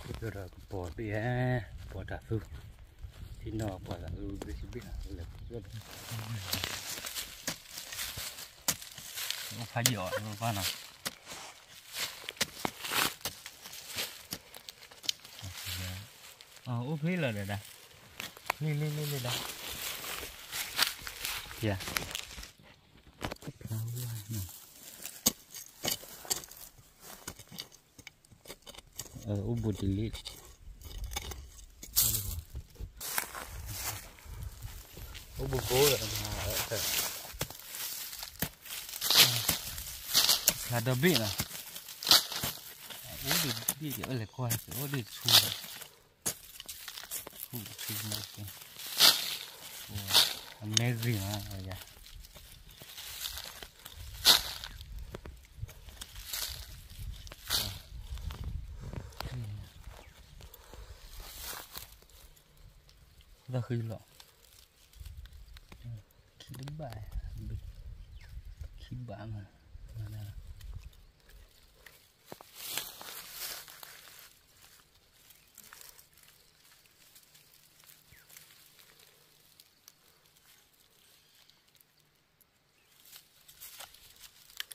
ဒီးကပီၤသ့ၣ်ဧါ, ကပီၤတၢ်သူ, ထံနီၣ်ပီၤတၢ်သူဘ့ၣ်ဆံဘ့ၣ်လီၤ, လဲၤပီၤဒီး, အိၣ်ဖးယံာ်အီၤ ဘၣ်နီၤ, အိၣ်ဖဲလီၤဒီးဒၣ်, လံလံလံလံဒီး, ယၤ, ဖျါဝဲနီၤ. အိၣ်ဘူးတလ့ၣ်, အိၣ်ဘူးဘိ, ဖျါဒီဘ့ၣ်နီၤ, အိၣ်ဒံးဘ့ၣ်ဒီး လဲၤကွၢ် အိၣ်ဒံးဆူ, ဆူဆူ, အမဲဂ့ၤမးယၤ. တၢ်ဃံလီၤ, ခံတဘၣ်, ခံဘၣ်မး,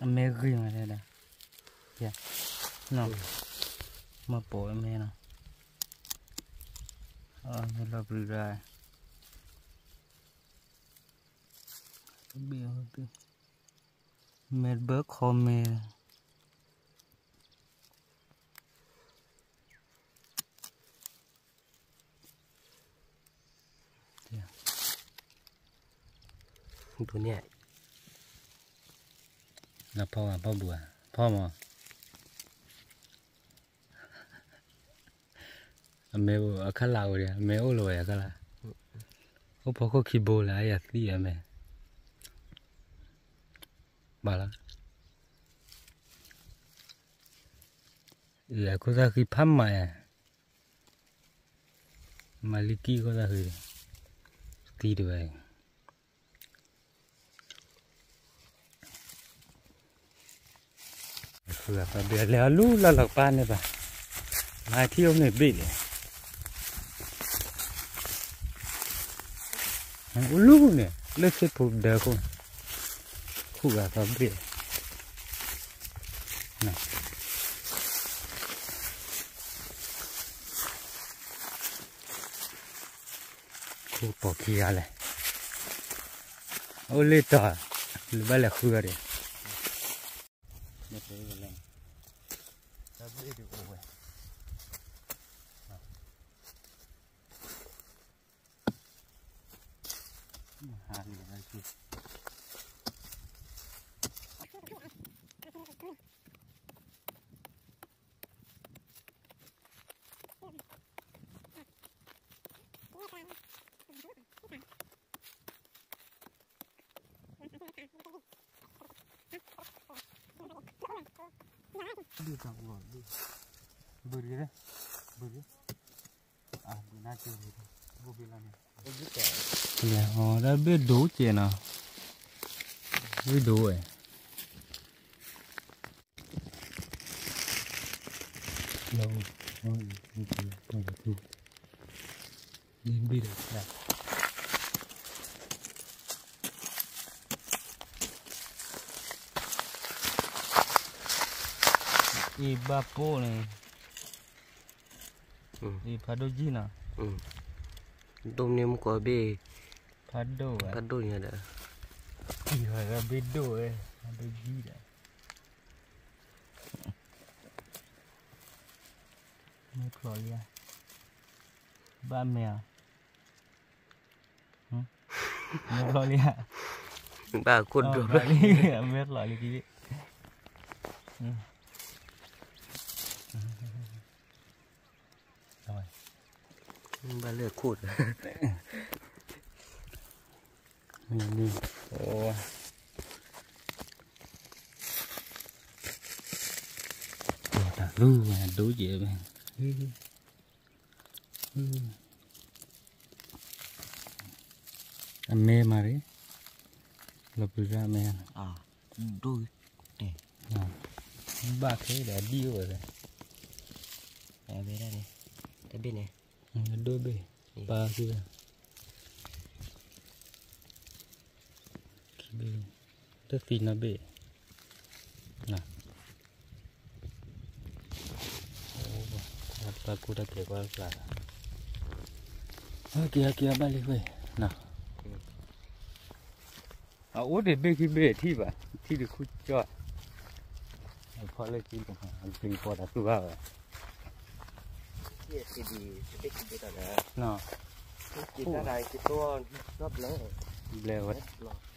အမဲဂ့ၤမးတဲဒၣ်, နီၤ, မ့ၢ်ပိာ်အမဲနီၤ, အမဲလီၤပျံၤဒၣ်, မဲဘၢခီမဲ ဒိးန့ၢ်, လၢဖီၣ်ဖီၣ်ဘူးဧါ, ဖီၣ်မး, အမဲအိၣ်အခါလၢ်အိၣ်ဒီး အမဲအိၣ်လၢၤဝဲအခါလၢ်, အိၣ်ဖီခိၣ်ခံဘိလၢအယၤသံအမဲ, ဘၣ်လီၤ, အခိၣ်သၣ်ဃံဖးမးဧါ, မၤလံကံၢ်ခိၣ်သၣ်ဃံ, သံတဝဲ, ဃုအသီဘ့ၣ်လဲၤအီၤလူလၢလီၤကပၢ်န့ၣ်ဘၣ်, မၤထံၣ်အိၣ်န့ၣ်ဘ့ၣ်လဲၣ်, အိၣ်လူန့ၣ် လၢဆ့ဖိဒၢခိၣ်, ဃုအသီဘ့ၣ် ခူပိာ်ခံဂၤလဲၣ်, အိၣ်လၢတီၤ, လၢဘၣ်လဲၤဃုဂၤဒံး, လဲၤဟီဒၣ်ဘ့ၣ်ဒိၣ်ကဲနီၤ, ဘ့ၣ်ဒိၣ်ဝဲ လီၤ, ဘ့ၣ်ဒိၣ်, အံၤဘၣ်ပိၢ်န့ၣ်, အံၤဖးဒိၣ်ကံၢ်နီၤ, ဒိၣ်န့ၢ်မူကီၢ်ဘ့ၣ်, ဖးဒိၣ်ဝဲ, ဖးဒိၣ်ညါဒီး, အံၤဘ့ၣ်ဒိၣ်ဝဲ, ဖးဒိၣ်ကံၢ်ဒီး မ့ၢ်ဖျိးလံဧါ, ဘၣ်မဲာ်ဧါ, မ့ၢ်ဖျိးလံဧါ, ဘၣ်ခိၣ်ဒိၣ်လံ, မ့ၢ်ဖျိးလံကံ, ဘၣ်လၢခိၣ်ဒီး, တၢ်လူၤဒိၣ်ကဲ, အမဲမးရံ, လီၤပျံၤတၢ်အမဲ, ဒိၣ်တဲ, ဘၣ်ခဲဒီးအဒံၣ်အိၣ်ဝဲ, ဝဲဒၣ်န့ၣ် ဘ့ၣ်န့ၣ်, ဒိၣ်ဘ့ၣ်, ပာ်ခံဘ့ၣ်, ခံဘ့ၣ်, တသံနီဘ့ၣ်, ပှၤကူတၢ်ကျဲၤကွၢ်တကျါလီၤ, ဟဲက့ၤဟဲက့ၤအဘၣ်လံဝဲ, အအိၣ်ဒံးဘ့ၣ်ခံဘ့ၣ်ထံၣ်ဘၣ်, ထံၣ်ဒံးခူၣ်ကၠီၣ်, ဖီၣ်လၢကံ, ပျံၤပီတၢ်သူၣ်ဘၣ်ဝဲ, ဘျဲဝဲ, ဘျဲဝဲ,